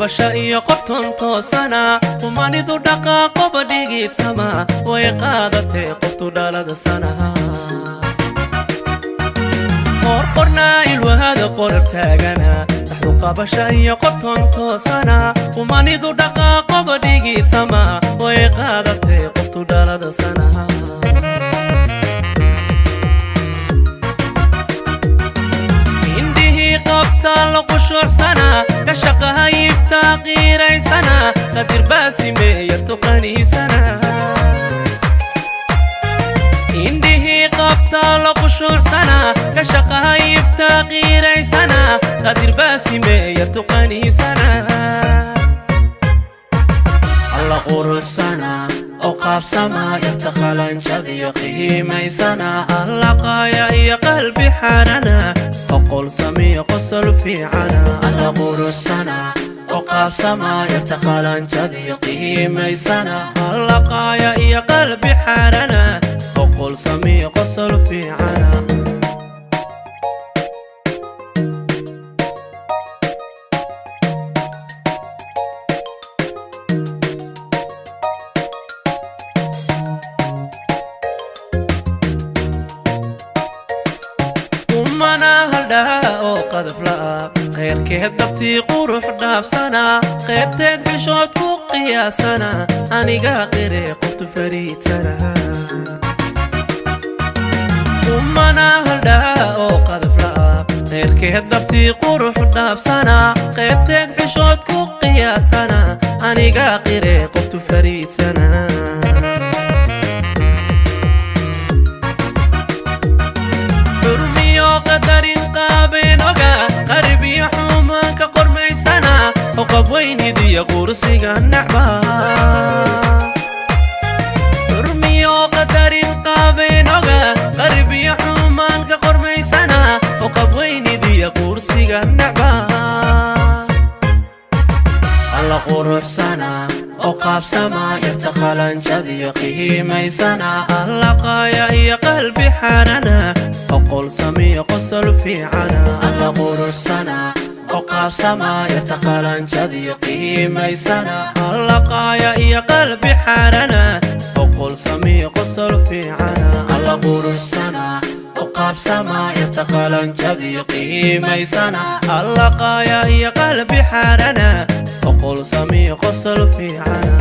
Qabasho iyo qorton toosana, qumanidu dhaqaaqoba dhigiidsama, way qaadatee qoftu dhalada sanaha. Qorqornaa ilwahada qorab taagana, dhaxdu qabasho iyo qorton toosana, qumanidu dhaqaaqoba dhigiidsama, way qaadatee qoftu dhalada sanaha. Indhihii qabtaa la qushuucsana, ka shaqahayibtaa qiiraysana, qadir baasimeeya tuqaniisana. Indhihii qabtaa la qushuucsana, ka shaqahayibtaa qiiraysana, qadir baasimeeya tuqaniisana. Alla quruxsana oo qaabsama, yarta qalanjadiyo qiimaysana. Allaqaaya iyo qalbi xaarana, oqol samiyo qosol fiicana. Alla quruxsana oo qaabsama, yarta qalanjadiyo qiimaysana. Allaqaaya iyo qalbi xaarana, oqol samiyo qosol fiicana. Umana haldhaa oo qadaf la'a, khayrkeed dabtii qurux dhaafsana, qaybteed xishood ku qiyaasana, anigaa qiree qoftu fariidsana. Umana haldhaa oo qadaf la'a, khayrkeed dabtii qurux dhaafsana, qaybteed xishood ku qiyaasana, anigaa qiree qoftu fariidsana. Xurmiyo qadarin qaabeen oga, qarib iyo xumaanka qormaysana, oqab weynidiyo qursiga nacba. Xurmiyo qadarin qaabeen oga, qarib iyo xumaanka qormaysana, oqab weynidiyo qursiga nacba. Alla quruxsana oo qaabsama, yarta qalanjadiyo qiimaysana. Allaqaaya iyo qalbi xaarana, oqol samiyo qosol fiicana. Alla quruxsana oo qaabsama, yarta qalanjadiyo qiimaysana. Allaqaaya iyo qalbi xaarana, oqol samiyo qosol fiicana. Alla quruxsana oo qaabsama, yarta qalanjadiyo qiimaysana. Allaqaaya iyo qalbi xaarana, oqol samiyo qosol fiicana.